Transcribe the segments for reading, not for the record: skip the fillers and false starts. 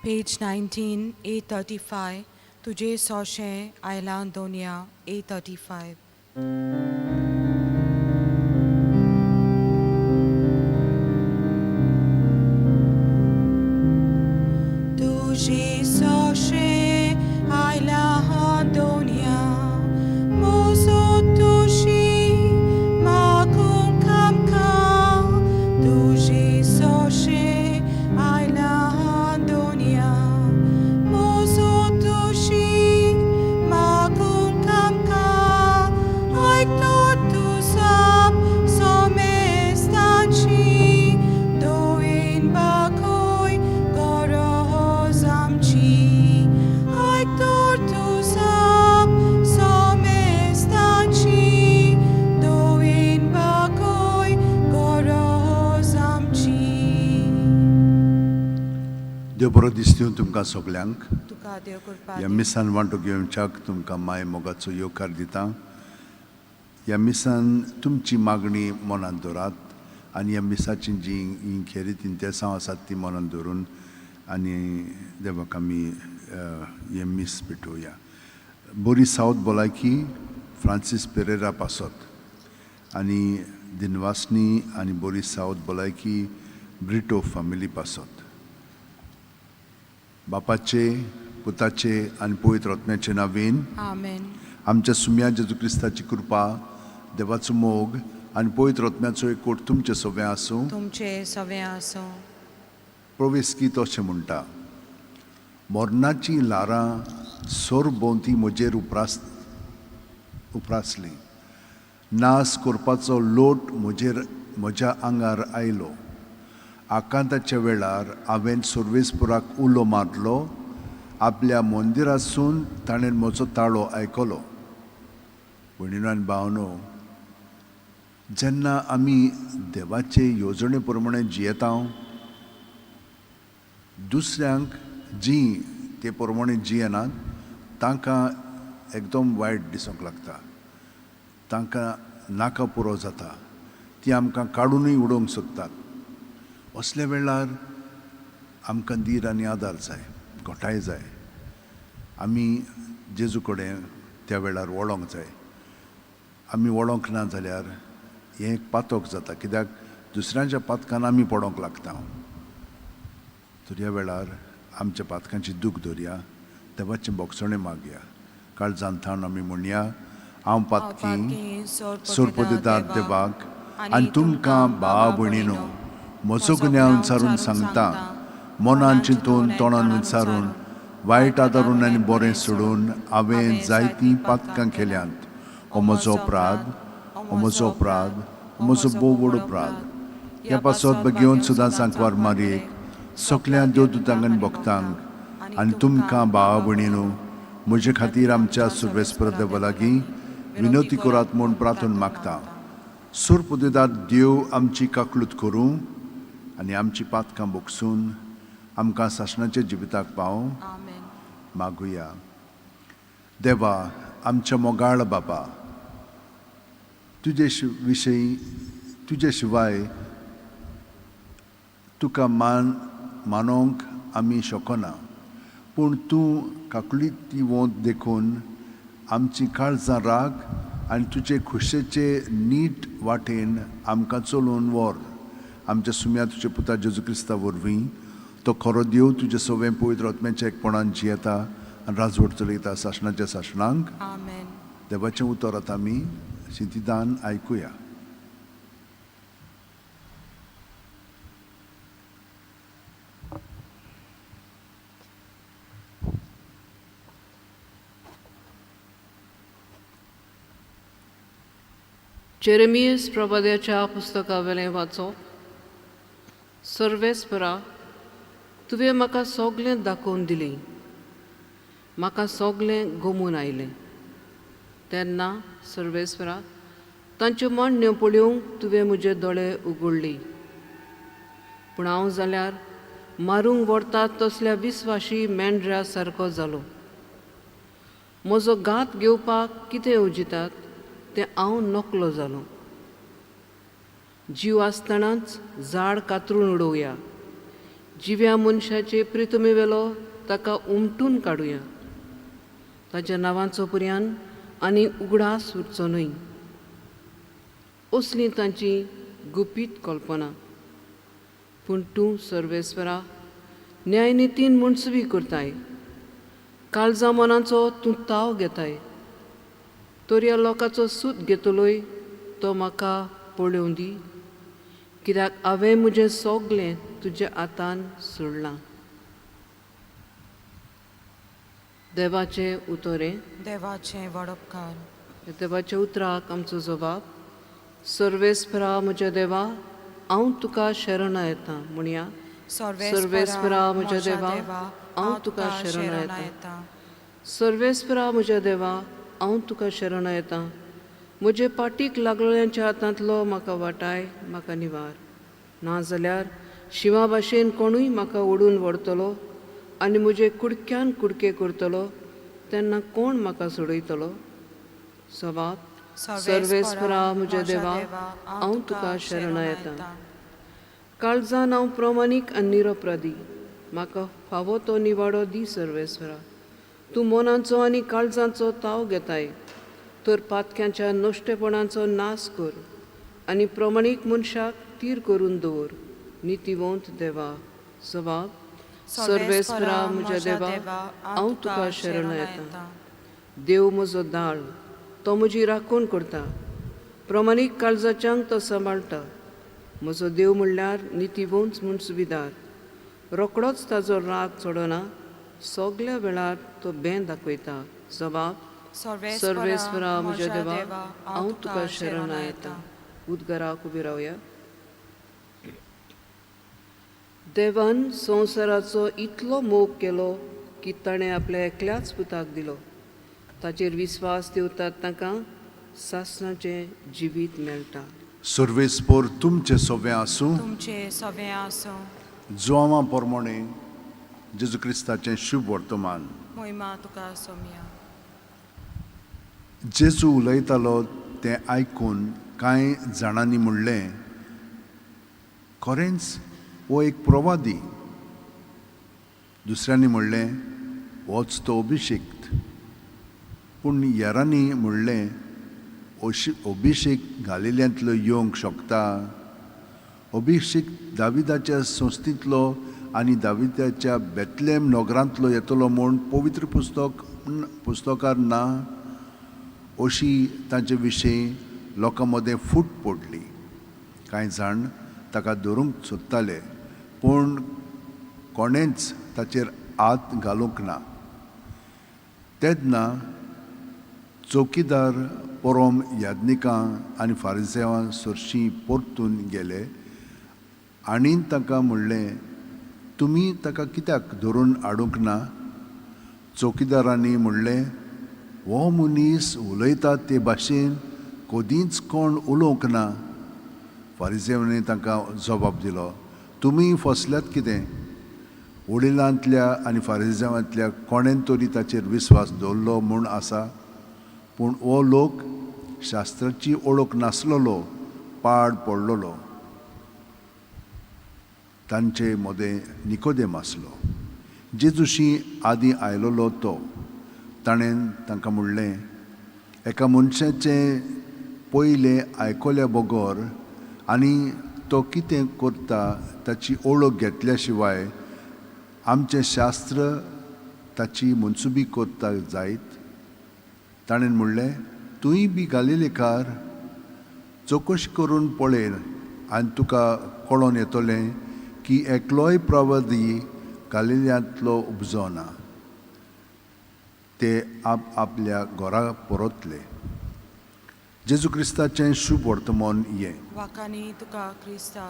Page 19, 835, तुजे सोशें आयलां दोनया, 835. तुजे सोशें आयलां दोनया, म्हजो तुशी मागूंक आमकां. तुजे सोशें आयलां दोनया, म्हजो तुशी मागूंक आमकां. आयक तूं जाप सोमेस्तांची, दोन बागय गरज आमची. आयक तूं जाप सोमेस्तांची, दोन बागय गरज आमची. देव बरो दीस दिवं तुमकां सगल्यांक. तुका देव कृपा ह्या दिवं. मिसान वांटो घेवच्याक तुमकां माय मोगाचो येवकार दिता. ह्या मिसान तुमची मागणी मनांत दवरात आनी ह्या मिसाची जी ही खेरीत इंतेसांव आसात ती मनांत दवरून आनी देवाक आमी हें मीस पेटोवया. बरी सावथ भलायकी फ्रांसीस पेरेरा पासत आनी दिनवासनी आनी बरी सावथ भलायकी ब्रिटो फॅमिली पासत. बापाचे, पुताचे आनी पवित्र आत्म्याचे नांवान. आमेन. आमच्या सुम्या जेजू क्रिस्ताची कृपा, देवाचो मोग आनी पवित्र आत्म्याचो एकवट तुमचे सगळें आसूं. तुमचे सगळें आसूं. प्रवेश गीत अशें म्हणटा: मरणाचीं ल्हारां सरभोंवती म्हजेर उप्रासलीं, नास करपाचो लोट म्हजेर म्हज्या आंगार आयलो. आकांताच्या वेळार हांवें सर्वेस्पुराक उलो मारलो, आपल्या मंदिरासून ताणें म्हजो ताळो आयकलो. भयणीनो आनी भावनो, जेन्ना आमी देवाचे येवजणे प्रमाणे जियेता, दुसऱ्यांक जी ते प्रमाणे जियेनात तांकां एकदम वायट दिसूंक लागता, तांकां नाका पुरो जाता, ती आमकां काडुनूय उडोवंक सोदतात. असल्या वेळार आमकां धीर आनी आदार जाय, घटाय जाय. आमी जेजू कडेन त्या वेळार वळोंक जाय. आमी वळोंक ना जाल्यार हें एक पातक जाता, कित्याक दुसऱ्यांच्या पातकान आमी पडोंक लागता. तर ह्या वेळार आमच्या पातकांची दूख धरया, देवाचें भोगसणें मागया. काळजान थावन आमी म्हणया: हांव पातकी, सोरपदितात देवाक आनी तुमकां भावा भयणीनो म्हजो गुन्यांव विचारून सांगता. मनान चिंतून, तोंडान विचारून, वायट आदारून आनी बरें सोडून हांवें जायतीं पातकां केल्यांत. हो म्हजो अपराध, हो म्हजो अपराध, हो म्हजो भोव व्हड अपराध. ह्या पासत बेगीन सदां सांकवार मारयेक, सगल्या देवदूतांक आनी भक्तांक आनी तुमकां भावा भयणीनो म्हजे खातीर आमच्या सुर्वेस्पर देवा लागीं विनवती करात म्हूण प्रार्थना मागता. सुरपुदेदार देव आमची काकलूत करूं आनी आमची पातकां भोगसून आमकां सासणाच्या जिविताक पावों. आमेन. मागुया. देवा, आमच्या मोगाळ बाबा, तुजे विशयी तुजे शिवाय तुका मानोवंक आमी शकना, पूण तूं काकुळटी वंत देखून आमची काळजां राग आनी तुजे खुशेचे नीट वाटेन आमकां चलोवन व्हर. आमच्या सुम्या तुज्या पुता जेजू क्रिस्ता वरवीं. तो खरो देव, तुजे सवें पवित्र आत्म्याच्या एकपणान जियेता आनी राजवट चलयता सासणाच्या सासणांक. आमेन. देवाचें उतर आतां आमी शिंतिदान आयकुया. जेरेमियस प्रबोध्याच्या पुस्तका वेलें वाचप. सर्वेस्परा, तुवें म्हाका सगळें दाखोवन दिलें, म्हाका सगळें गमून आयलें. तेन्ना सर्वेस्परा, तांच्यो मांडण्यो पळोवंक तुवें म्हजे दोळे उगडली. पूण हांव जाल्यार मारूंक व्हरतात तसल्या विस्वाशी मेंढऱ्या सारको जालो. म्हजो घात घेवपाक कितें येवजितात तें हांव नकलो जालो. जीव आसतनाच झाड कातरून उडोवया, जिव्या मनशाचे प्रितुमे वेलो ताका उमटून काडुया. ताच्या नांवाचो पर्यान आनी उगडास उरचो न्हय. असली तांची गुपीत कल्पना. पूण तूं सर्वेस्वरा न्यायनितीन मुनसुबी करताय. काळजा मनाचो तूं ताव घेताय. तर ह्या लोकांचो सूत घेतलोय तो म्हाका पळोवं दी, कित्याक हांवें म्हजें सगलें तुज्या हातान सोडलां. देवाचें उतरें. देवाचें वडपकार. देवाच्या उतराक आमचो जबाब. सर्वेस्परा म्हज्या देवा, हांव तुका शरण येता म्हणया. सर्वेस्परा म्हज्या देवा, हांव तुका शरण येता. सर्वेस्परा म्हज्या देवा, हांव तुका शरण येता. म्हजे पाटीक लागलेल्यांच्या हातांतलो म्हाका वाटाय, म्हाका निवार. नाजाल्यार शिंवा भाशेन कोणूय म्हाका ओडून व्हरतलो आनी म्हजे कुडक्यान कुडके करतलो, तेन्ना कोण म्हाका सोडयतलो? सवाब. सर्वेस्परा म्हज्या देवा, हांव तुका शरण येता. काळजान हांव प्रमाणीक आनी निरपराधी, म्हाका फावो तो निवाडो दी सर्वेस्वरा. तूं मनाचो आनी काळजाचो ताव घेताय, तर पातक्यांच्या नश्टेपणाचो नाश कर आनी प्रमाणीक मनशाक तीर करून दवर. नितीवंत देवा. सवाब. सर्वेस्परा म्हज्या देवा, हांव तुका शरण येता. देव म्हजो दाळ, तो म्हजी राखण करता. प्रमाणीक काळजाच्यांक तो सांबाळटा. म्हजो देव म्हणल्यार नितीवंत म्हूण सुविदार. रोकडोच ताजो राग चडना, सगल्या वेळार तो बें दाखयता. जबाब. सर्वेस्परा म्हज्या देवा, हांव तुका शरण येता. उदगाराक उबी रावया. देवान संवसाराचो इतलो मोग केलो की ताणें आपल्या एकल्याच पुताक दिलो. ताचेर विस्वास दवरतात तांकां सासणाचें जिवीत मेळटा. सर्वेस्पोर तुमचें सगळें आसूं. तुमचें सगळें आसूं. जुआंवा प्रमाणे जेजू क्रिस्ताचें शुभ वर्तमान. मोहिमा तुका सोमया. जेजू उलयतालो तें आयकून कांय जाणांनी म्हणलें, खरेंच हो एक प्रवादी. दुसऱ्यांनी म्हणलें, होच तो अभिषेक्त. पूण हेरांनी म्हणलें, अभिषेक घालिल्ल्यांतलो येवंक शकता? अभिषेक दाविदाच्या संस्थेंतलो आनी दाविदाच्या बेतलेम नगरांतलो येतलो म्हूण पवित्र पुस्तकार ना, अशी तांचे विशीं लोकां मदें फूट पडली. कांय जाण ताका धरूंक सोदताले, पूण कोणेंच ताचेर हात घालूंक ना. तेन्ना चौकीदार पोरोम याज्ञिकां आनी फारिसेवां सरशीं परतून गेले आनी तांकां म्हणलें, तुमी ताका कित्याक धरून हाडूंक ना? चौकीदारांनी म्हणलें, हो मनीस उलयता ते भाशेन कदींच कोण उलोवंक ना. फारिसेवांनी तांकां जबाब दिलो, तुमी फसल्यात कितें? वडिलांतल्या आनी फारिजेवांतल्या कोणेन तरी ताचेर विस्वास दवरलो म्हूण आसा, पूण हो लोक शास्त्राची ओळख नासलेलो, पाड पडलेलो. तांचे मदें निकोदेम आसलो, जेजूशी आदीं आयलेलो तो. ताणें तांकां म्हणलें, एका मनशाचें पयलें आयकल्या बगर आनी तो कितें करता ताची ओळख घेतल्या शिवाय आमचें शास्त्र ताची मनसुबी करता जायत? ताणें म्हणलें, तूंय बी गालिलेकार? चवकशी करून पळय आनी तुका कळोन येतलें की एकलोय प्रवादी गालिल्यांतलो उपजो ना. ते आप आपल्या घरा परतले. जेजू क्रिस्ताचें शुभ वर्तमान हें. वाखाणी तुका क्रिस्ता.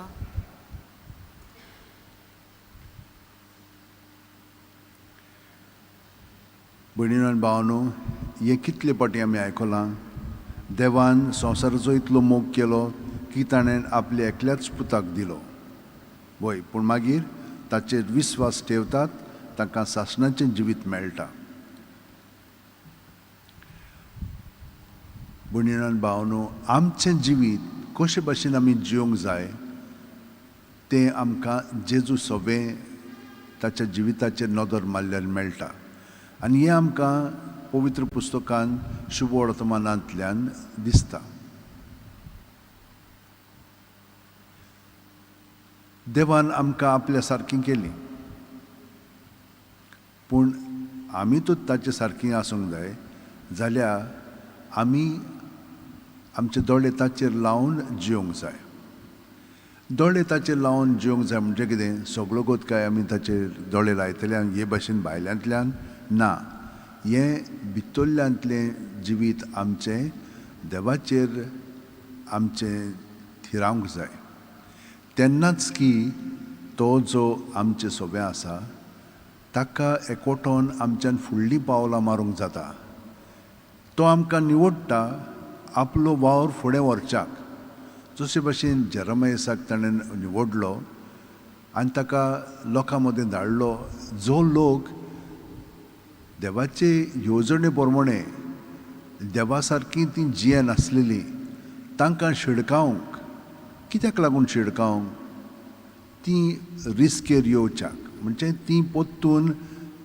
भयणीनो आनी भावानो, हें कितले फावटी आमी आयकलां. देवान संवसाराचो इतलो मोग केलो की ताणें आपल्या एकल्याच पुताक दिलो. वय, पूण मागीर ताचेर विस्वास ठेवतात तांकां सासणाचें जिवीत मेळटा. भयणीनो आनी भावानो, आमचें जिवीत कशे भाशेन आमी जिवंक जाय तें आमकां जेजू सगळें ताच्या जिविताचेर नदर मारल्यार मेळटा. आनी हें आमकां पवित्र पुस्तकान शुभ वर्तमानांतल्यान दिसता. देवान आमकां आपल्या सारकीं केलीं, पूण आमी तर ताचे सारकीं आसूंक जाय जाल्यार आमी आमचे दोळे ताचेर लावन जिवंक जाय. दोळे ताचेर लावन जिवंक जाय म्हणजे कितें, सगळो गोत काय आमी ताचेर दोळे लायतले हे भाशेन भायल्यांतल्यान ना, हें भितरल्यांतलें जिवीत आमचें देवाचेर आमचें थिरावंक जाय. तेन्नाच की तो जो आमचे सोबे आसा ताका एकवटोन आमच्यान फुडलीं पावलां मारूंक जाता. तो आमकां निवडटा आपलो वावर फुडें व्हरच्याक. जशे भाशेन जेरमायसाक ताणें निवडलो आनी ताका लोकां मदें धाडलो, जो लोक देवाचे येवजणे प्रमाणे देवा सारकी ती जियेनासलेली तांकां शिडकावंक. कित्याक लागून शिडकावंक? ती रिस्केर येवच्याक, म्हणजे ती परतून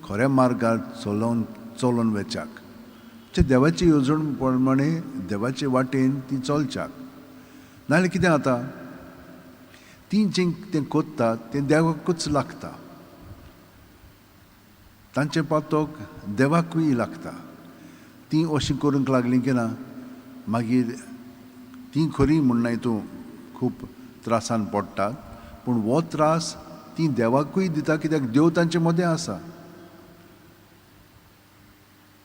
खऱ्या मार्गार चलोवन वच्याक, म्हणजे देवाची येवजण प्रमाणे देवाचे वाटेन ती चलच्याक. नाजाल्यार कितें जाता, ती जें तें कोत्तात तें देवाकूच लागता, तांचें पातोक देवाकूय लागता. ती अशीं करूंक लागलीं की ना मागीर ती खरी म्हणनाय तूं खूब त्रासान पडटात, पूण हो त्रास ती देवाकूय दिता, कित्याक देव तांचे मदें आसा.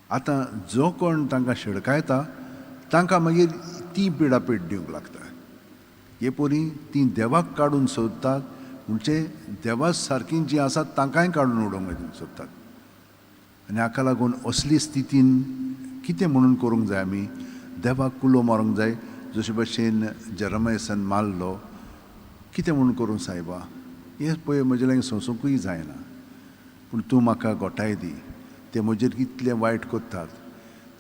आतां जो कोण तांकां शिडकायता तांकां मागीर ती पिडापीड दिवंक लागता. हे परी ती देवाक काडून सोदतात, म्हणजे देवा सारकीं जीं आसात तांकांय काडून उडोवंक सोदतात. आनी हाका लागून असली स्थितीन कितें म्हणून करूंक जाय, आमी देवाक कुलो मारूंक जाय. जशे भशेन जेरमायसान मारलो, कितें म्हणून करूं सायबा, हें पळय म्हजे लागीं सोंसूंकूय जायना, पूण तूं म्हाका गोठाय दी. ते म्हजेर कितलें वायट करतात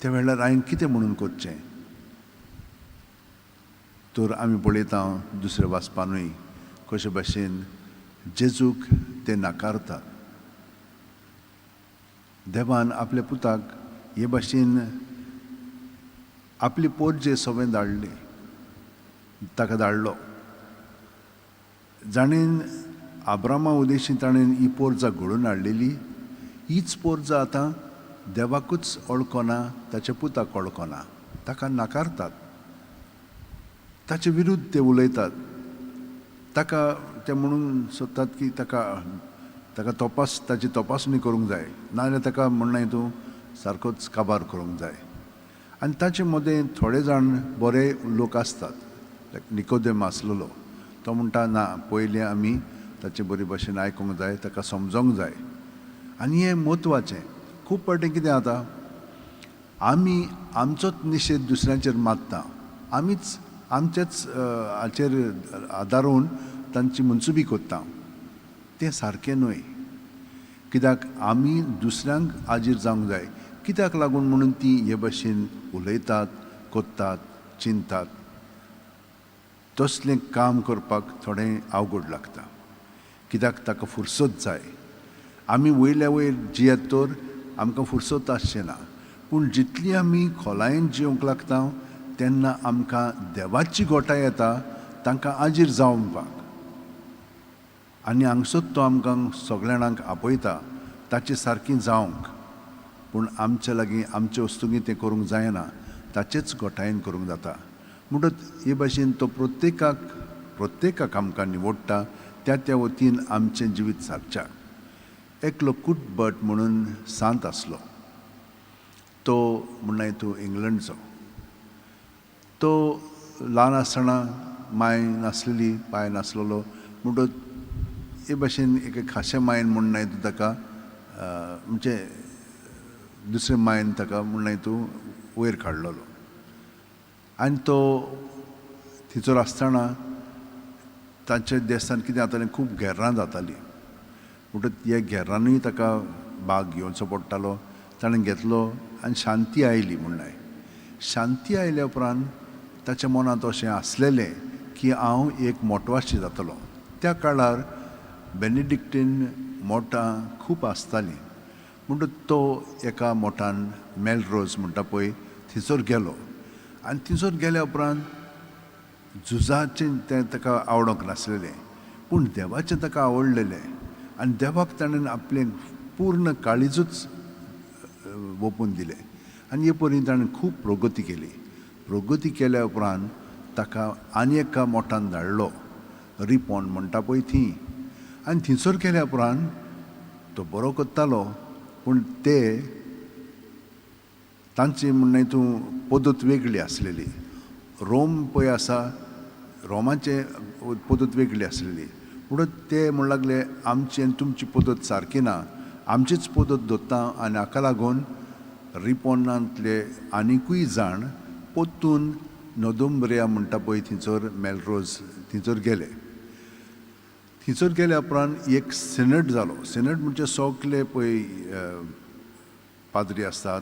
त्या वेळार हांवें कितें म्हणून करचें. तर आमी पळयता दुसऱ्या वाचपानूय कशे भाशेन जेजूक ते नाकारतात. देवान आपल्या पुताक हे भाशेन आपली पोरजे सगळें धाडली, ताका धाडलो. जाणेन आब्रामा उदेशी ताणें ही पोरजा घडोवन हाडलेली, हीच पोरजा आतां देवाकूच वळखना, ताच्या पुताक वळखना, ताका नाकारतात, ताचे विरुद्ध ते उलयतात, ताका ते म्हणून सोदतात की ताका ताका तपास, ताची तपासणी करूंक जाय, नाजाल्यार ताका म्हणनाय तूं सारकोच काबार करूंक जाय. आनी ताचे मदें थोडे जाण बरे लोक आसतात, लायक निकोदेम आसलेलो, तो म्हणटा ना पयलीं आमी ताचे बरे भाशेन आयकूंक जाय, ताका समजोंक जाय. आनी हें म्हत्वाचें. खूब फावटी कितें जाता, आमी आमचोच निशेध दुसऱ्यांचेर मारता, आमीच आमचेच हाचेर आदारून तांची मनसुबी करता. तें सारकें न्हय, कित्याक आमी दुसऱ्यांक आजीर जावंक जाय. कित्याक लागून म्हणून ती हे भाशेन उलयतात, करतात, चिंतात. तसलें काम करपाक थोडें अवघड लागता, कित्याक ताका फुरसत जाय. आमी वयल्या वयर जियेत तर आमकां फुरसत आसचें ना, पूण जितली आमी खोलायेन जिवंक लागता तेन्ना आमकां देवाची गोठाय येता तांकां आजीर जावपाक. आनी हांगसोच तो आमकां सगळ्या जाणांक आपयता ताचे सारकीं जावंक, पूण आमचे लागीं आमचे वस्तुंनी तें करूंक जायना, ताचेच गोठायेन करूंक जाता. म्हणटच हे भाशेन तो प्रत्येकाक आमकां निवडटा, त्या त्या वतीन आमचें जिवीत सारच्याक. एकलो कुटबट म्हणून सांत आसलो, तो म्हणनाय तूं इंग्लंडचो. तो ल्हान आसतना माय नासलेली, पांय नासलेलो, म्हणटच हे भाशेन एके खाशे मायन म्हणनाय तूं ताका, म्हणजे दुसरे मायन ताका म्हणनाय तूं वयर काडलेलो. आनी तो थंयसर आसतना तांच्या देसान कितें जातालें, खूब घेर्रां जातालीं. म्हणटच ह्या घेर्रानूय ताका भाग घेवचो पडटालो, ताणें घेतलो आनी शांती आयली म्हणनाय. शांती आयल्या उपरांत ताच्या मनांत अशें आसलेलें की हांव एक मोटवाशी जातलो. त्या काळार बेनेडिक्टीन मोटां खूब आसतालीं. म्हणटच तो एका मोठान मेलरोज म्हणटा पळय थंयसर गेलो आनी थंयसर गेल्या उपरांत झुजाचें तें ताका आवडोंक नासलेलें, पूण देवाचें ताका आवडलेलें आनी देवाक ताणें आपलें पूर्ण काळीजूच ओंपून दिलें आनी हे परी ताणें खूब प्रगती केली. प्रगती केल्या उपरांत ताका आनी एका मोठान धाडलो, रिपोन म्हणटा पळय थी. आनी थंयसर गेल्या उपरांत तो बरो करतालो, पूण ते तांची म्हणणें तूं पद्दत वेगळी आसलेली. रोम पळय आसा, रोमाचे पद्दत वेगळी आसलेली. म्हणून ते म्हण लागले आमची आनी तुमची पद्दत सारकी ना, आमचीच पद्दत दवरता. आनी हाका लागून रिपोनांतले आनिकूय जाण परतून नोदुंब्रिया म्हणटा पळय थंयसर मेलरोज थंयसर गेले. थंयसर गेल्या उपरांत एक सिनेट जालो. सिनेट म्हणजे सगले पळय पाद्री आसतात,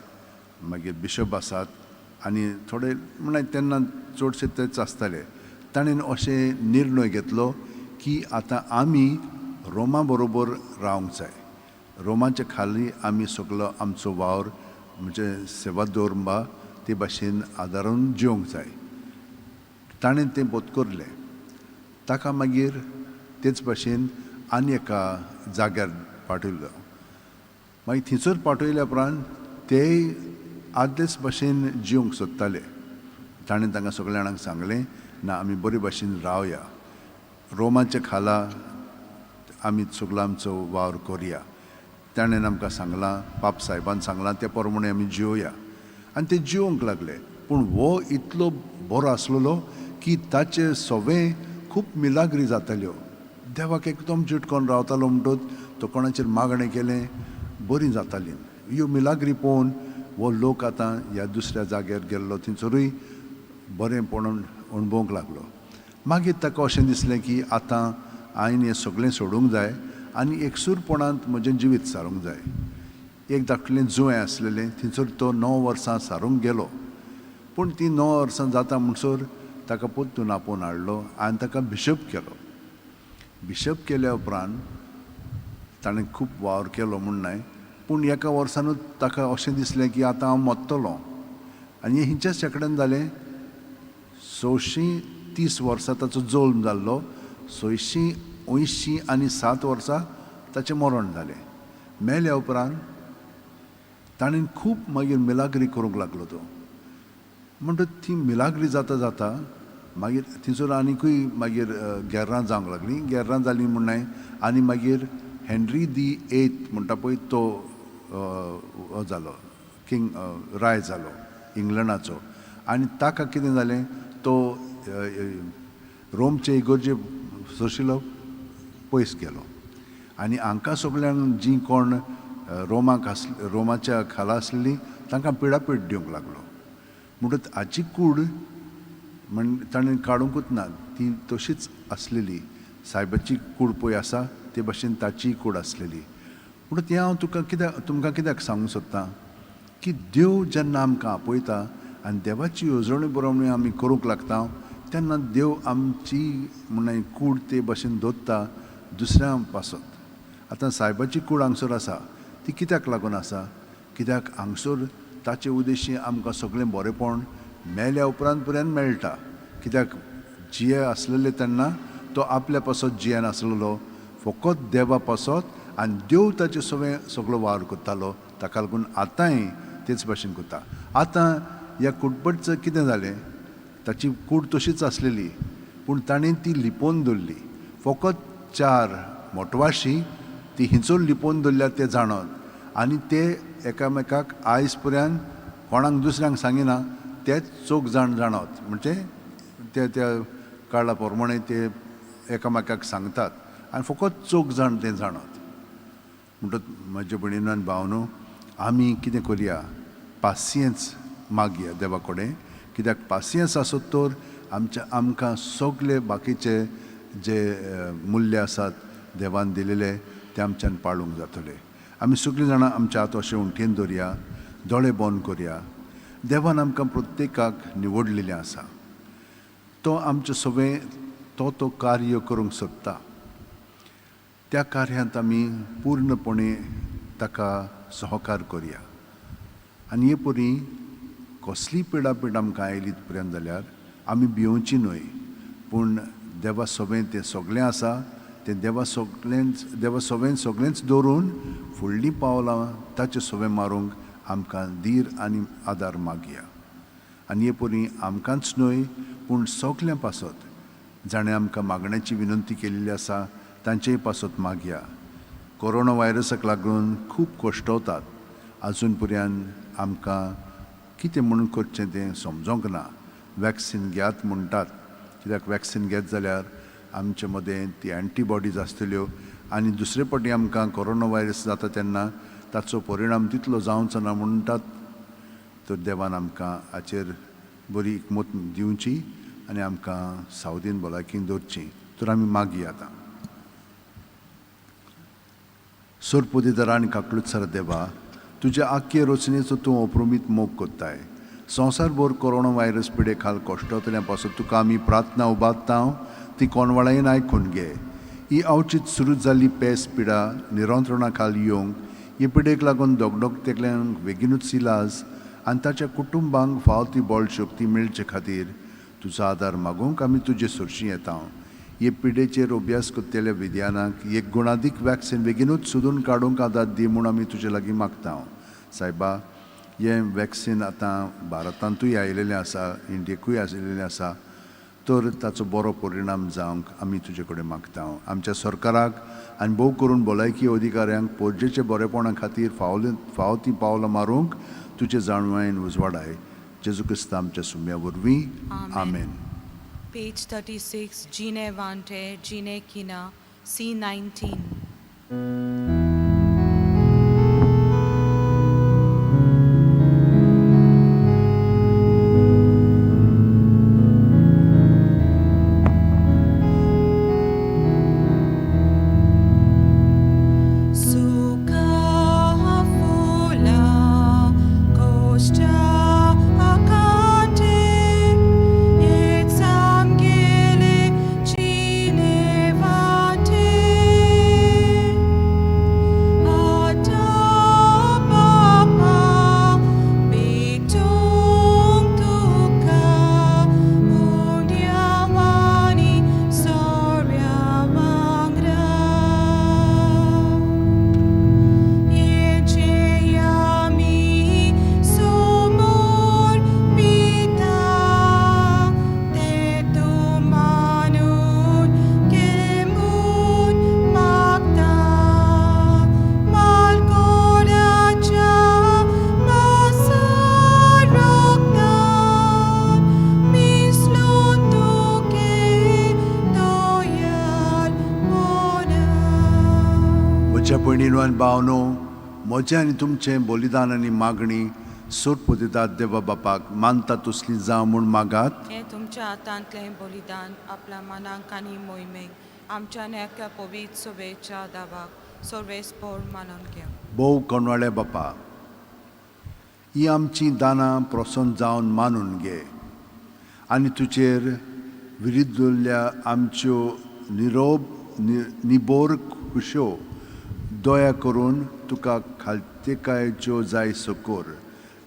मागीर बिशप आसात आनी थोडे म्हळ्यार तेन्ना चडशे तेच आसताले. ताणें अशें निर्णय घेतलो की आतां आमी रोमा बरोबर रावंक जाय, रोमाच्या खाली आमी सगलो आमचो वावर म्हणजे सेवा दवरपा ते भाशेन आदारून जिवंक जाय. ताणें तें पोतकरलें. ताका मागीर तेच भाशेन आनी एका जाग्यार पाठयलो. मागीर थंयसर पाठयल्या उपरांत तेय आदलेच भाशेन जिवंक सोदताले. ताणें तांकां सगल्या जाणांक सांगलें, ना आमी बरे भाशेन रावया, रोमाच्या खाला आमी सगलो आमचो वावर करुया. ताणें आमकां सांगलां, पाप सायबान सांगलां त्या प्रमाणे आमी जिवया. आनी ते जिवंक लागले. पूण हो इतलो बरो आसलेलो की ताचे सवे खूब मिलाग्री जाताल्यो. देवाक एकदम चिटकोन रावतालो म्हणटच तो कोणाचेर मागणें केलें बरीं जातालीं. ह्यो मिलाग्री पळोवन हो लोक आतां ह्या दुसऱ्या जाग्यार गेल्लो थंयसरूय बरेंपण अणभवंक लागलो. मागीर ताका अशें दिसलें की आतां हांवें हें सगळें सोडूंक जाय आनी एकसूरपणांत म्हजें जिवीत सारूंक जाय. एक धाकटुलें जुंवें आसलेलें, थंयसर तो 9 वर्सां सारूंक गेलो. पूण ती 9 वर्सां जाता म्हणसर ताका परतून आपोवन हाडलो आनी ताका बिशप केलो. बिशप केल्या उपरांत ताणें खूब वावर केलो म्हूण न्हय, पूण एका वर्सानूच ताका अशें दिसलें की आतां हांव मरतलो. आनी हें शेंकड्यान जालें. 630 वर्सां ताचो जल्म जाल्लो, 680 आनी 7 वर्सां ताचें मरण जालें. मेल्या उपरांत ताणें खूब मागीर मिलाग्री करूंक लागलो तो. म्हणटच ती मिलाग्री जाता जाता मागीर थंयसर आनिकूय मागीर गेर्रां जावंक लागलीं. गेर्रां जालीं म्हूण न्हय, आनी मागीर हेनरी दी एथ म्हणटा पळय तो जालो किंग, राय जालो इंग्लंडाचो. आनी ताका कितें जालें, तो रोमचे इगर्जे सोशिलो पयस गेलो आनी हांकां सगल्यांक जीं कोण रोमाक आस रोमाच्या खाला आसलेलीं तांकां पिडापीड दिवंक लागलो. म्हणटच हाची कूड म्हण ताणें काडुंकूच ना, ती तशीच आसलेली. सायबाची कूड पळय आसा ते भाशेन ताचीय कूड आसलेली. म्हणून तें हांव तुका कित्याक तुमकां कित्याक सांगूंक सोदतां की देव जेन्ना आमकां आपयता आनी देवाची येवजणे बरोबर आमी करूंक लागता तेन्ना देव आमची म्हण कूड ते भाशेन दवरता दुसऱ्यां पासत. आतां सायबाची कूड हांगसर आसा, ती कित्याक लागून आसा? कित्याक हांगसर ताचे उद्देशी आमकां सगळें बरेंपण मेल्या उपरांत पर्यंत मेळटा. कित्याक जिये आसलेले तेन्ना तो आपल्या पासत जियेन आसलेलो, फकत देवा पासत, आनी देव ताचे सगळें सगळो वावर करतालो. ताका लागून आतांय तेच भाशेन करता. आतां ह्या कुटबटचं कितें जालें, ताची कूड तशीच आसलेली, पूण ताणें ती लिपोवन दवरली. फकत 4 मोटवाशी ती हिंचोर लिपोवन दवरल्या ते जाणत आनी ते एकामेकाक आयज पर्यंत कोणाक दुसऱ्यांक सांगिना, तेच चौग जाण जाणत. म्हणजे ते त्या काळा प्रमाणे ते एकामेकाक सांगतात आनी फकत चौग जाण ते जाणत. म्हणटच म्हज्या भयणीन आनी भावनो, आमी कितें करुया, पासियेंस मागया देवा कडेन. कित्याक पासियेंस आसत तर आमच्या आमकां सगळे बाकीचे जे मुल्य आसात देवान दिलेले ते आमच्यान पाळूंक जातले. आमी सगळीं जाणां आमच्या हात अशें उंठयेन दवरया, दोळे बंद करुया. देवान आमकां प्रत्येकाक निवडलेलें आसा, तो आमचें सगळें तो तो कार्य करूंक सोदता. त्या कार्यांत आमी पूर्णपणे ताका सहकार करया आनी हे परी कसलीय पिडापीड आमकां आयली पर्यंत जाल्यार आमी भियोवची न्हय, पूण देवा सवें तें सगळें आसा तें देवा सगळेंच देवा सवें सगळेंच दवरून फुडलीं पावलां ताचे सवें मारूंक आमकां धीर आनी आदार मागया. आनी हे परी आमकांच न्हय पूण सगळ्यां पासत जाणें आमकां मागण्याची विनंती केल्ली आसा तांचेय पासत मागया. कोरोना व्हायरसाक लागून खूब कश्टवतात, आजून पर्यंत आमकां कितें म्हणून करचें तें समजोंक ना. वॅक्सीन घेयात म्हणटात, कित्याक वॅक्सीन घेत जाल्यार आमचे मदें ती एंटीबॉडीज आसतल्यो आनी दुसरे फावटी आमकां कोरोना व्हायरस जाता तेन्ना ताचो परिणाम तितलो जावचो ना म्हणटात. तर देवान आमकां हाचेर बरी हिकमत दिवची आनी आमकां सावदीन भलायकीन दवरची. तर आमी मागया आतां. सोरपोदेदारा आनी काकलुत्सर देवा, तुज्या आख्खे रचनेचो तूं अप्रमीत मोग करताय. संवसारभर कोरोना व्हायरस पिडे खाल कश्टतल्या पासून तुका आमी प्रार्थना उबारता, ती कोणवाळायेन आयकून घे. ही अवचीत सुरू जाल्ली पेस पिडा निरंत्रणा खाल येवंक हे पिडेक लागून दगदगतेल्यांक बेगीनूच इलाज आनी ताच्या कुटुंबांक फाव ती बळ शक्ती मेळचे खातीर तुजो आदार मागूंक आमी तुजे सरशी येता. हे पिडेचेर अभ्यास करतल्या विद्यानाक एक गुणादीक वॅक्सीन बेगीनूच सोदून काडूंक आदार दी म्हूण आमी तुजे लागीं मागता. सायबा, हें वॅक्सीन आतां भारतांतूय आयिल्लें आसा, इंडियेकूय आयिल्लें आसा, तर ताचो बरो परिणाम जावंक आमी तुजे कडेन मागता. आमच्या सरकाराक आनी भोव करून भलायकी अधिकाऱ्यांक पोरजेचे बरेपणा खातीर फावो तीं पावलां मारूंक तुजे जाणवायेन उजवाडाय. जेजू क्रिस्त आमच्या सुम्या वरवीं, आमेन. Page 36, Gine Vante, Gine Kina, C19. Suka fula kosta akante etzamgele chinevate atapapa bitung tuka undiawani sorya wangra. Yecheyami sumur pita tetumanun kemun makta malkoracha masarokta misluntuke toyal mona. म्हज्या भयणीनो आनी भावनो, म्हजें आनी तुमचें बलिदान आनी मागणी सोरपोदेदाद देवा बापाक मानता तसली जावं म्हूण मागात. हें तुमच्या हातांतलें बलिदान आपल्या मनाक आनी मोहिमेक आमच्या नेक्या पवित्र सभेच्या दावाक सर्वेस्पोर मानून घ्या. भोव कोणवाळे बापा, ही आमचीं दानां प्रसन्न जावन मानून घे आनी तुजेर विरुद्धल्या आमच्यो निरोब निबोर खुश्यो दया करून तुका खालतेकायच्यो जाय सकोर.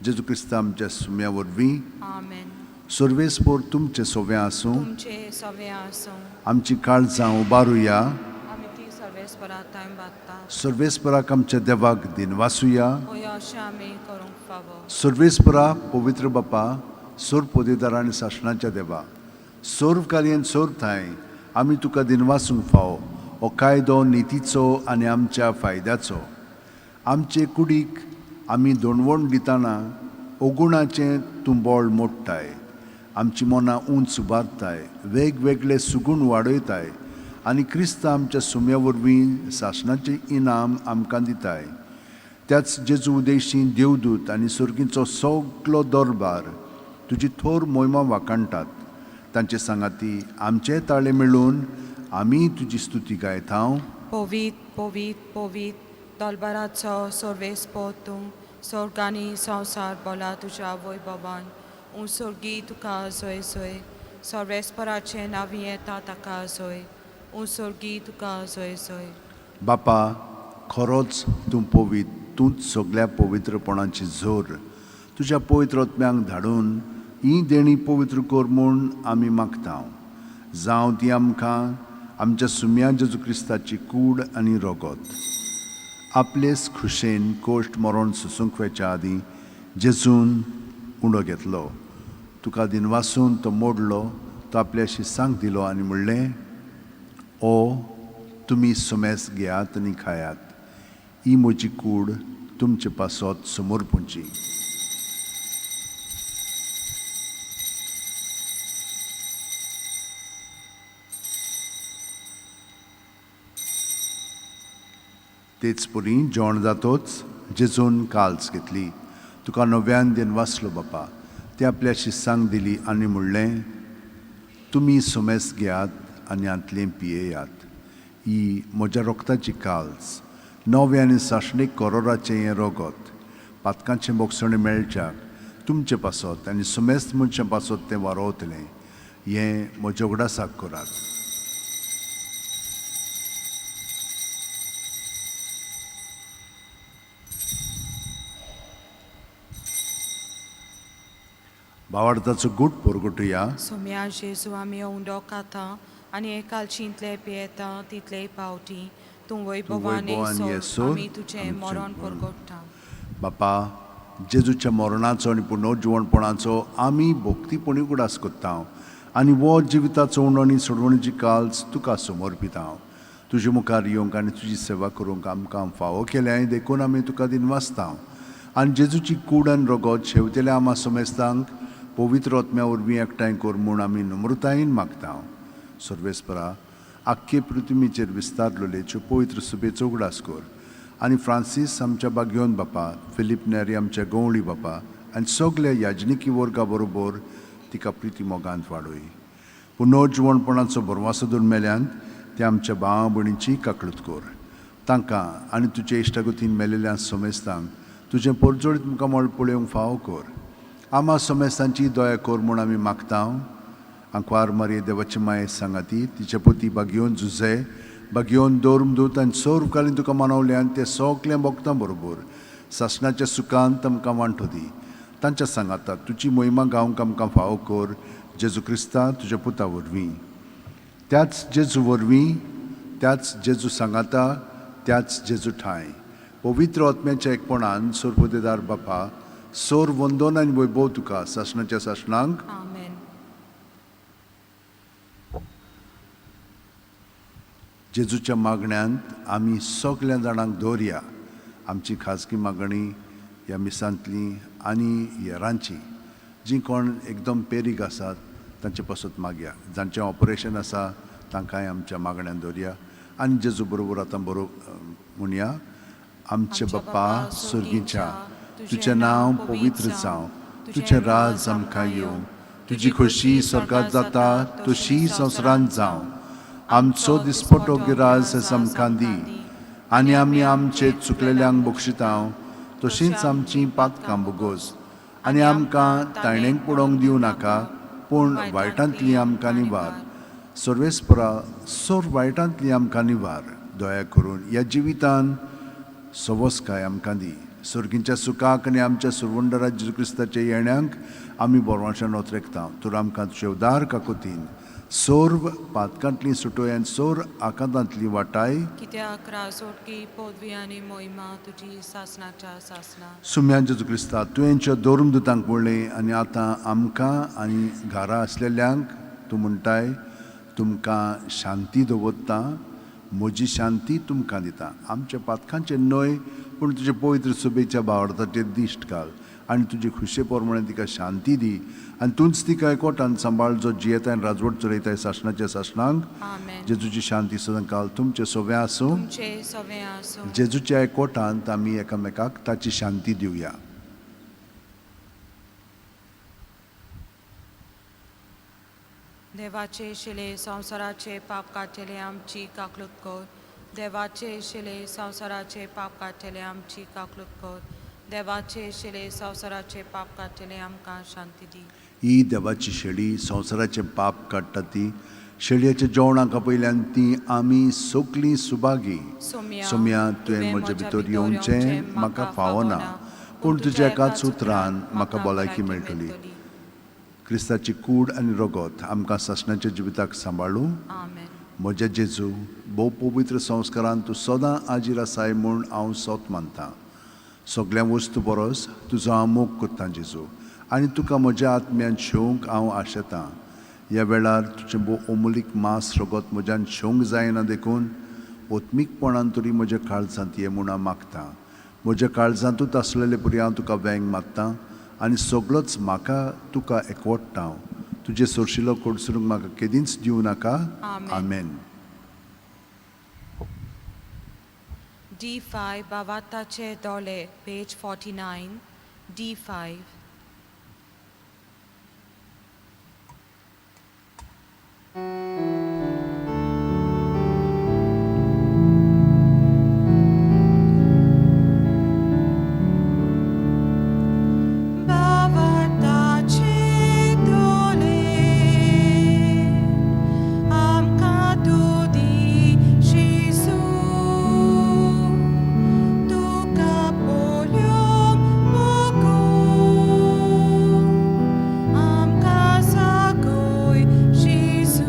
जेजू क्रिस्ता आमच्या सुम्या वरवीं. आमेन. सर्वेस्पोर तुमचें सोवें आसूं. तुमचे सवे आसूं. आमची काळजां उबारुया. आमी ती सर्वेस्परा थंय बादता. सर्वेस्पराक आमच्या देवाक दिनवासुया. हय, अशें आमी करूंक फावो. सर्वेस्परा पवित्र बापा, सोर पोदेदार आनी सासणाच्या देवा, सर्व कार्यान सर्व थांय आमी तुका दिनवासूंक फावो. हो कायदो नितीचो आनी आमच्या फायद्याचो. आमचे कुडीक आमी दोणवण दितना अगुणाचें तूं बळ मोडटाय, आमची मनां उंच उबारताय, वेगवेगळे सुगूण वाडयताय आनी क्रिस्त आमच्या सुम्या वरवीं सासणाचें इनाम आमकां दिताय. त्याच जेजू उदेशी देवदूत आनी सर्गीचो सगलो दरबार तुजी थोर मोहिमा वाखाणटात. तांचे सांगाती आमचे ताळे मेळून आमी तुजी स्तुती गायता. पवीत पवीत पवीत दलबाराचो सर्वेस्पोर तूं, स्वर्गांनी संवसार बोला तुज्या वैभवान. उंसर्गी तुका जोय जोय, सर्वेस्पराचें नांव येता ताका जोय. उंसर्गी तुका जोय जोय. बापा, खरोच तूं पवित्र, तूंच सगळ्या पवित्रपणाची जोर। तुज्या पवित्र आत्म्यांक धाडून ही देणी पवित्र कर म्हूण आमी मागता। जावं ती आमकां आमच्या सुम्या जेजू क्रिस्ताची कूड आनी रगत। आपलेच खुशेन कश्ट मरण सोसूंक वचच्या आदीं जेजून उंडो घेतलो, तुका दिनवासून तो मोडलो, तो आपल्या शिसांक दिलो आनी म्हणलें, ओ तुमी सुमेस घेयात आनी खायात, ही म्हजी कूड तुमचे पासत समर्पूंची। तेच परी जेवण जातोच जेजून काल्स घेतली, तुका नव्यान दिनवासलो बापा, ते आपल्या शिसांक दिली आनी म्हणलें, तुमी सुमेस घेयात आनी हांतलें पियेयात, ही म्हज्या रोगताची काल्स, नवें आनी सासणीक करोराचें हें रगत, पातकांचें बोगसणें मेळच्याक तुमचे पासत आनी सुमेस्त मनशां पासत तें वारोवतलें, हें म्हज्या उगडासाक करात। भावार्थाचो गूट परगटुया। सोम्या जेजू आमी उंडो खाता आनी एकालशींतले पियेता तितले पावटी तूं वैभवान येसर आमी तुजें मरण परगट्टा। बापा, जेजूच्या मरणाचो आनी पुनर्जिवणपणाचो आमी भक्तीपणी उगडास करता आनी वो जिविताचो उंडो आनी सोडवणीची काल्स तुका समर्पिता। तुजे मुखार येवंक आनी तुजी सेवा करूंक आमकां फावो केल्याय देखून आमी तुका दिनवासता आनी जेजूची कूड आनी रगत शेवतेल्या आमा समेस्तांक पवित्र आत्म्या वरवीं एकठांय कर म्हूण आमी नम्रतायेन मागता। सर्वेस्परा, आख्खे पृथ्वीचेर विस्तारलेल्यो पवित्र सुबेचो उगडास कर आनी फ्रांसीस आमच्या बागयोन बापा, फिलीप नेरी आमच्या गवळी बापा आनी सगल्या याजनिकी वर्गा बरोबर तिका प्रिती मोगांत वाडय। पुनर्जिवणपणाचो भरवासो दवरून मेल्यान ते आमच्या भावा भयणीची काकळूत कर, तांकां आनी तुजे इश्टागतीन मेलेल्या समेस्तांक तुजें परजळीत मुखामळ पळोवंक फावो कर। आमा समेस्तांची दया कर म्हूण आमी मागता। आंकवार मारये देवाची माये सांगाती तिचे पती बागयोन जुझे बागयोन दवरून दूत आनी सर्वकालीन तुका मानवल्यान ते सगळें भोगता बरोबर सासणाच्या सुखान तांकां वांटो दी। तांच्या सांगाता तुजी मोहिमा गावंक आमकां फावो कर, जेजू क्रिस्ता तुज्या पुता वरवीं। त्याच जेजू वरवीं, त्याच जेजू सांगाता, त्याच जेजू ठांय पवित्र आत्म्याच्या एकपणान सर्वदेदार बापा सोर वंदन आनी वैभव तुका सासणाच्या सासणांक। आमेन। जेजूच्या मागण्यांत आमी सगल्या जाणांक दवरया। आमची खाजगी मागणी ह्या मिसांतली आनी हेरांची जी कोण एकदम पेरीक आसात तांचे पासत मागया, जांचें ऑपरेशन आसा तांकांय आमच्या मागण्यांत दवरया आनी जेजू बरोबर आतां बरोबर म्हणया, आमचे बाप्पा सर्गीच्या, तुजें नांव पवित्र जावं, तुजें राज आमकां येवं, तुजी खोशी स्वर्गांत जाता तशी संवसारांत जावं। आमचो दिसपटो गिराज आमकां दी आनी आमी आमचे चुकलेल्यांक बक्षिता तशींच आमची पातकां बोगोस आनी आमकां ताणेंक पडोवंक दिवं नाका, पूण वायटांतली आमकां निवार। सर्वेस्परा, सर्व वायटांतली आमकां निवार। दया करून ह्या जिवितान सवसकाय आमकां दी। सर्गींच्या सुखाक आनी आमच्या सुरवंडरा जेजू क्रिस्ताच्या येण्यांक आमी बरवाशान नोत्रेकता। तर आमकां तुजे उदार काकोतीन सर्व पातकांतली सुटोय आनी सर्व आकांतांतली वाटाय। कित्याक राजोटकी पदवी आनी मोहिमा तुजी सासणाच्या सासणा। सुम्या जेजू क्रिस्ता, तुवेंच्या दोरून दुतांक म्हणलें आनी आतां आमकां आनी घरा आसलेल्यांक तूं म्हणटाय, तुमकां शांती दवरता, म्हजी शांती तुमकां दिता। आमच्या पातकांचें न्हय पूण तुजे पवित्र सुबेच्या भावार्थाचेर दिश्ट घाल आनी तुजे खुशे प्रमाणे तिका शांती दी आनी तूंच तिका एकवटान सांबाळ जो जियेताय आनी राजवट चलयताय सासणाच्या सासणांक। जेजूची शांती सदांकाल तुमचें सवें आसूं। जेजूच्या एकवटांत आमी एकामेकाक ताची शांती दिवया। देवाचे शिले संवसाराचे पाप काडटले आमची काकलूत कर, देवाचे शिले संवसाराचे पाप काडटले आमची काकलूत कर, देवाचे शिले संवसाराचे पाप काडटले आमकां शांती दी। ही देवाची शेळी संवसाराचें पाप काडटा ती शेळयेच्या जेवणाक आपयल्यान ती आमी सगलीं सुभागी. सोम्या, तुवें म्हजे भितर येवचें म्हाका फावना, पूण तुज्या एकाच उतरान म्हाका भलायकी मेळटली. क्रिस्ताची कूड आनी रगत आमकां सासणाच्या जिविताक सांबाळूं. म्हज्या जेजू, भोव पवित्र संस्कारान तूं सदां आजीर आसाय म्हूण हांव सत मानतां. सगल्या वस्तू परस तुजो हांव मोग करतां जेजू, आनी तुका म्हज्या आत्म्यान शेवंक हांव आशेतां. ह्या वेळार तुजें भोव अमुलीक मांस रगत म्हज्यान शेवंक जायना, देखून ओत्मीकपणान तरी म्हज्या काळजांत ये म्हूण हांव मागतां. म्हज्या काळजांतूच आसलेले परी हांव तुका वेंग मारतां आनी सगळोच म्हाका तुका एकवटता. तुजे सोरशिलो कडसरूंक म्हाका केदींच दिवं नाका. आमेन. D5 भावार्थाचे दोळे, पेज 49, D5. भावार्थाचे दोळे आमकां तूं दी जेजू, तुका पळोवंक मोगू, आमकां सागय जेजू.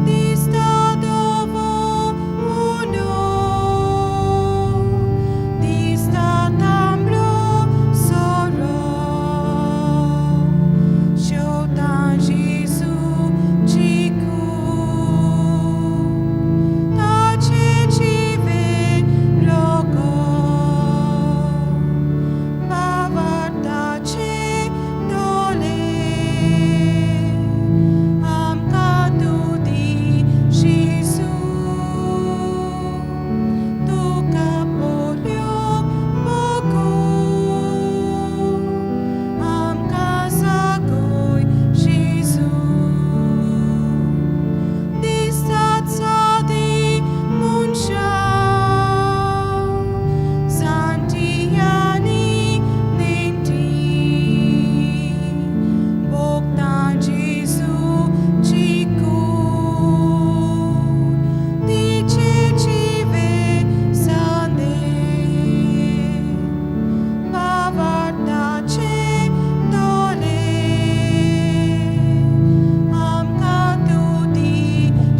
दिसता धवो उनो, दिसता तांबडो सोरो, शेवटां जेजूची कूड, ताचें जिवें रगत. भावार्थाचे दोळे आमकां तूं दी जेजू, तुका पळोवंक मोगू, आमकां सागय जेजू. दिसतात सादी मनशां, जाणटीं आनी नेणटीं, भोगतां जेजूची कूड, तिचें जिवें संदेश. भावार्थाचे दोळे आमकां तूं दी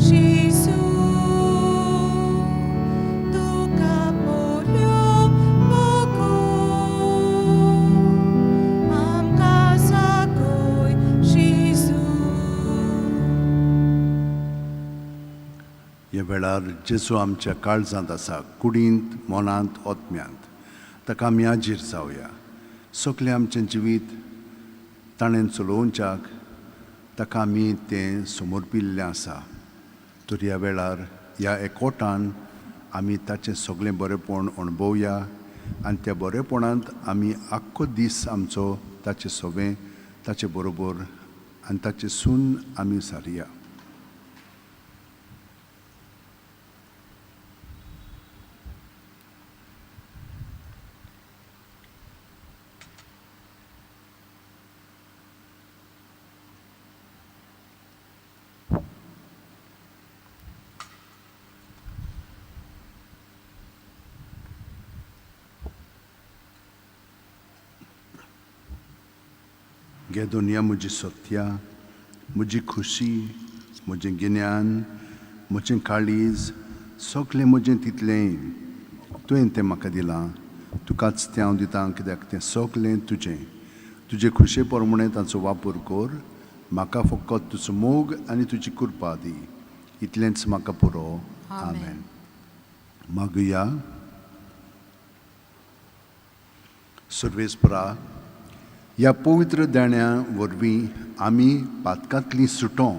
जेजू, तुका पळोवंक मोगू, आमकां सागय जेजू. ह्या वेळार जेजू आमच्या काळजांत आसा, कुडींत, मनांत, ओत्म्यांत. ताका आमी आजीर जावया. सगलें आमचें जिवीत ताणें चलोवच्याक ताका आमी तें समर्पिल्लें आसा. तर ह्या वेळार ह्या एकवटान आमी ताचें सगळें बरेंपण अणभवया आनी त्या बरेपणांत आमी आख्खो दीस आमचो ताचे सवें, ताचे बरोबर आनी ताचे सून आमी सारया. घे दुनिया म्हजी सत्या, म्हजी खुशी, म्हजें गिन्यान, म्हजें काळीज, सगळें म्हजें तितलें तुवें तें म्हाका दिलां. तुकाच तें हांव दितां, कित्याक तें सगळें तुजें. तुजे खुशे प्रमाणें ताचो वापर कर. म्हाका फकत तुजो मोग आनी तुजी कृपा दी, इतलेंच म्हाका पुरो. आमेन. मागुया. सर्वेस्परा, ह्या पवित्र देण्या वरवीं आमी पातकांतलीं सुटो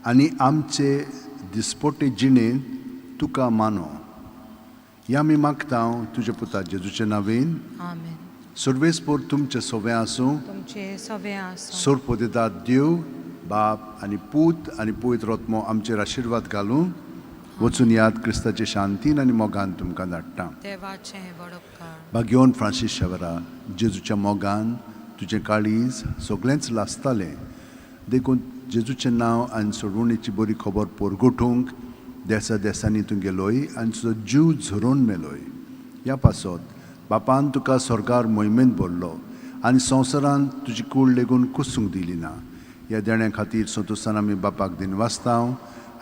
आनी आमचे दिसपटे जिणेंत तुका मानो. ह्या आमी मागता तुज्या पुता जेजूचे नांवेन. आमेन. सर्वेस्पर तुमचें सोवें आसूं. तुमचे सवें आसूं. सोरपोदेदाद देव बाप आनी पूत आनी पवित्र आत्मो आमचेर आशिर्वाद घालूं. वचून याद क्रिस्ताचे शांतीन आनी मोगान तुमकां धाडटा. देवाचें व्हड उपकार. भाग्योन फ्रांसीस शेवरा, जेजूच्या मोगान तुजें काळीज सगळेंच लासतालें, देखून जेजूचें नांव आनी सोडवणीची बरी खबर परगटूंक देसा देसांनी तूं गेलोय आनी तुजो जीव झरोवन मेलोय. ह्या पासत बापान तुका स्वर्गार मोहिमेंत भरलो आनी संवसारांत तुजी कूड लेगून कुसूंक दिली ना. ह्या देण्या खातीर संतोसान आमी बापाक दिनवासतांव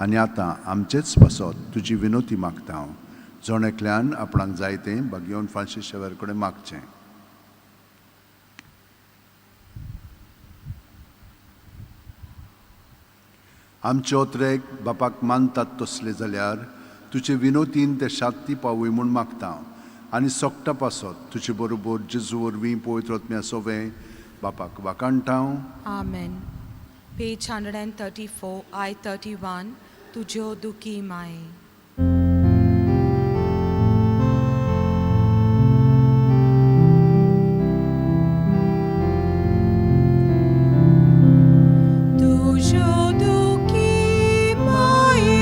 आनी आतां आमचेच पासत तुजी विनोती मागतांव. जण एकल्यान आपणाक जाय तें भागेवन फ्रांसीस शेव्यार कडेन मागचें. आमचे ओत्रेक बापाक मानतात तसले जाल्यार तुजे विनोतीन ते शांती पावय म्हूण मागता आनी सोकटा पासत तुजे बरोबर जेजू वरवीं पवित्र आत्म्या सोवें बापाक वाकाणटांव. आमेन. Page 134, I 31, तुज्यो दुखी माये. तुज्यो दुखी माये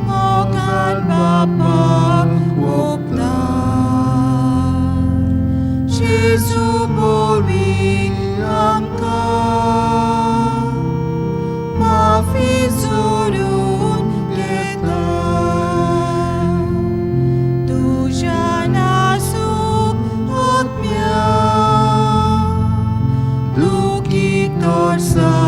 मोगान बापाक ओंपता, जेजू वरवीं आमकां माफी जोडून घेता. तुज्या नाजूक आत्म्या दुखी तोरसाक